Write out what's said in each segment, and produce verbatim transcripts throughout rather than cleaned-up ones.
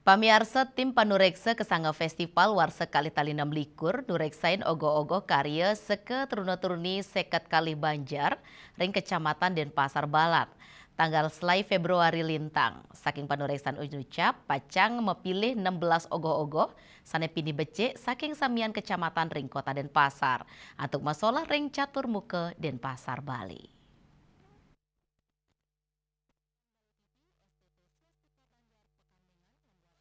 Pamiarsa, tim panureksa Kesanga Festival warsa kalih tali enam likur nureksain ogoh-ogoh karya seka truna-truni seket kalih banjar ring Kecamatan Denpasar Barat. Tanggal selae Februari lintang, saking panureksan inucap pacang mapilih enam belas ogoh-ogoh sane pinih becik saking samian kecamatan ring Kota Denpasar, antuk masolah ring Catur Muka Denpasar, Bali.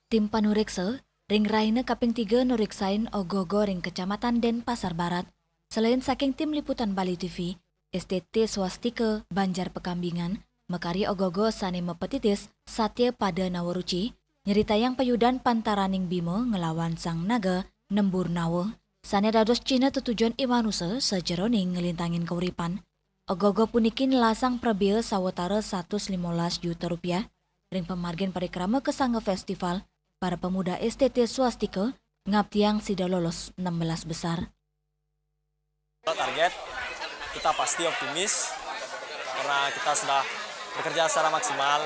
Tim panureksa ring rahina kaping tiga nureksain ogoh-ogoh ring Kecamatan Denpasar Barat. Selain saking tim liputan Bali T V, S T T Swastika Banjar Pekambingan makarya ogoh-ogoh sane mapatitis Satya Pada Nawa Ruci, nyritayang payudan pantaraning Bima nglawan Sang Naga Nembur Nawa, sane dados cihna tetujon i manusa sajeroning nglintangin kauripan. Ogoh-ogoh puniki nelasang prabea sawatara satus limolas juta rupiah ring pamargin parikrama Kesanga Festival. Para pemuda S T T Swastika ngaptiang sida lolos enam belas besar. Target kita pasti optimis karena kita sudah bekerja secara maksimal.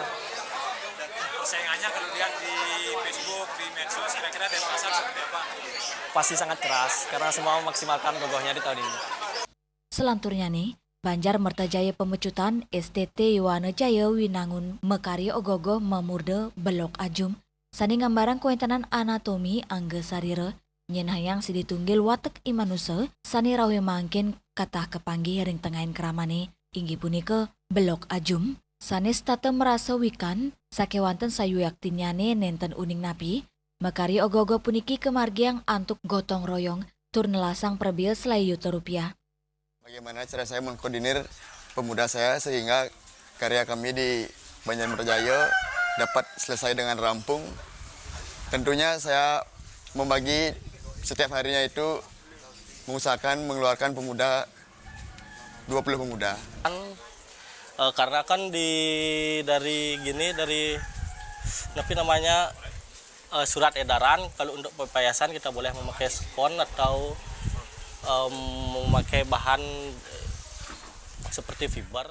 Persaingannya kalau lihat di Facebook, di medsos, kira-kira Denpasar seperti apa? Pasti sangat keras karena semua memaksimalkan gogohnya di tahun ini. Selanturnyane, Banjar Mertajaya Pamecutan S T T Yowana Jaya Winangun makarya ogoh-ogoh mamurda Belog Ajum, sane nggambarang kawentenan anatomi angga sarira, nyenahang sidi tunggil watek i manusa sane rauh mangkin katah kapanggih ring tengahing kramane, inggih punika Belog Ajum, sane setata marasa wikan sakewanten sayuaktinnyane nenten uning napi. Makarya ogoh-ogoh puniki kamargiang antuk gotong royong tur nelasang prabea selae yuta rupiah. Bagaimana cara saya mengkoordinir pemuda saya sehingga karya kami di Banjar Mertajaya dapat selesai dengan rampung? Tentunya saya membagi setiap harinya itu mengusahakan mengeluarkan pemuda, dua puluh pemuda. Kan, eh, karena kan di, dari gini, dari, tapi namanya, eh, surat edaran, kalau untuk pepayasan kita boleh memakai spon atau, em, memakai bahan, eh, seperti fiber.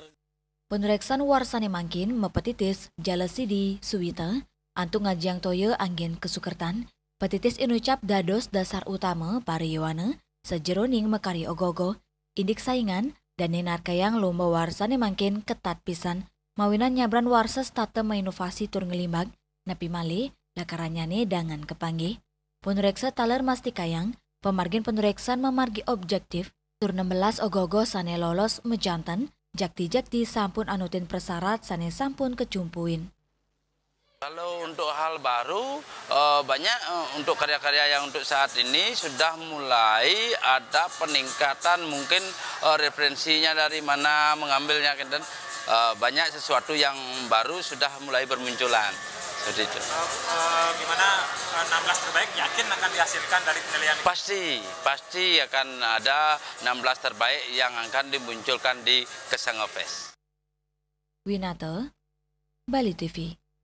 Panureksan warsane mangkin mapatitis Jala Sidi Suwita antuk ngajiang toya anggen kasukertan. Patitis inucap dados dasar utama para yowana sajeroning makarya ogoh-ogoh. Indik saingan, dane narkayang lomba warsane mangkin ketat pisan, mawinan nyabran warsa setata mainovasi tur nglimbak, napi malih lakarannyane dangan kapanggih. Panureksa taler mastikayang, pamargin panureksan mamargi objektif, tur enam belas ogoh-ogoh sane lolos majanten, jakti-jakti sampun anutin prasarat sane sampun kacumpuin. Kalau untuk hal baru, eh, banyak, eh, untuk karya-karya yang untuk saat ini sudah mulai ada peningkatan, mungkin, eh, referensinya dari mana mengambilnya, dan, eh, banyak sesuatu yang baru sudah mulai bermunculan. Seperti itu. Eh, eh, gimana, eh, enam belas terbaik yakin akan dihasilkan dari penilaian ini? Pasti, pasti akan ada enam belas terbaik yang akan dimunculkan di Kesanga Fest. Winata, Bali T V.